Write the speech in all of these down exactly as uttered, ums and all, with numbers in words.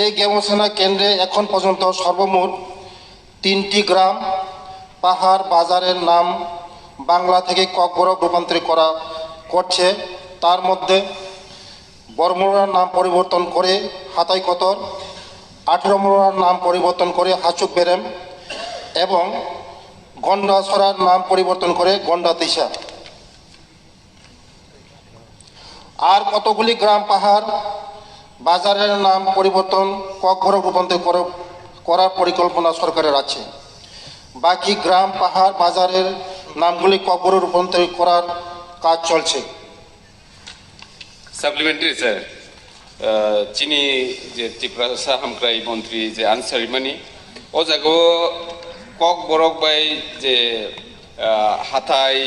এই গবেষণা কেন্দ্রে এখন পর্যন্ত সর্বমোট তিনটি গ্রাম, পাহাড়, বাজারের নাম বাংলা থেকে ককবরক রূপান্তরিত করা করছে। তার মধ্যে বড়মুড়ার নাম পরিবর্তন করে হাতাই কতর, আঠারো মুড়ার নাম পরিবর্তন করে হাচুক বেরেম এবং গন্ডাছড়ার নাম পরিবর্তন করে গন্ডা তিশা। আর কতগুলি গ্রাম, পাহাড়, বাজারের নাম পরিবর্তন ককবরক রূপান্তর কর-, করার পরিকল্পনা সরকারের আছে। বাকি গ্রাম, পাহাড়, বাজারের নামগুলি ককবরক রূপান্তর করার কাজ চলছে। Supplementary, sir. Uh, chini je Tiprasa hamkrai montri je answer mani, o jaga o Kokborok bai je, uh, hathai,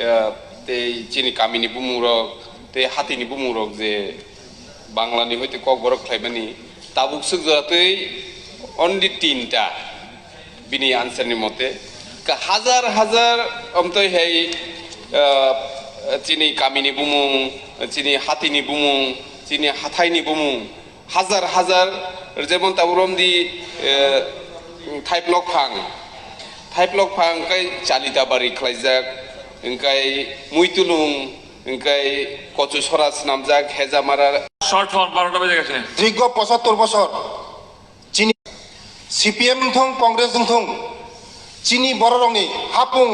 uh, tei chini kamini bumungrok tei hatini bumungrok je Banglani hoite Kokborok khlaimani, tabuk swk jora twi only tinta. Bini answer ni mote, ka hazar hazar omtoi hai, ah, chini kamini bumung, chini hatini bumung, chini hathaini bumung, hazar hazar, jemon tabuk romdi, eh, thaiplok phang, thaiplok phang kai chalita bari khlaijak, engkai muitulung, engkai kochu sora swnamjak, hejamara. Short form, বারোটা বেজে গেছে। দীর্ঘ পঁচাত্তর বছর chini C P M wngthung, Congress wngthung, chini bororokni hapung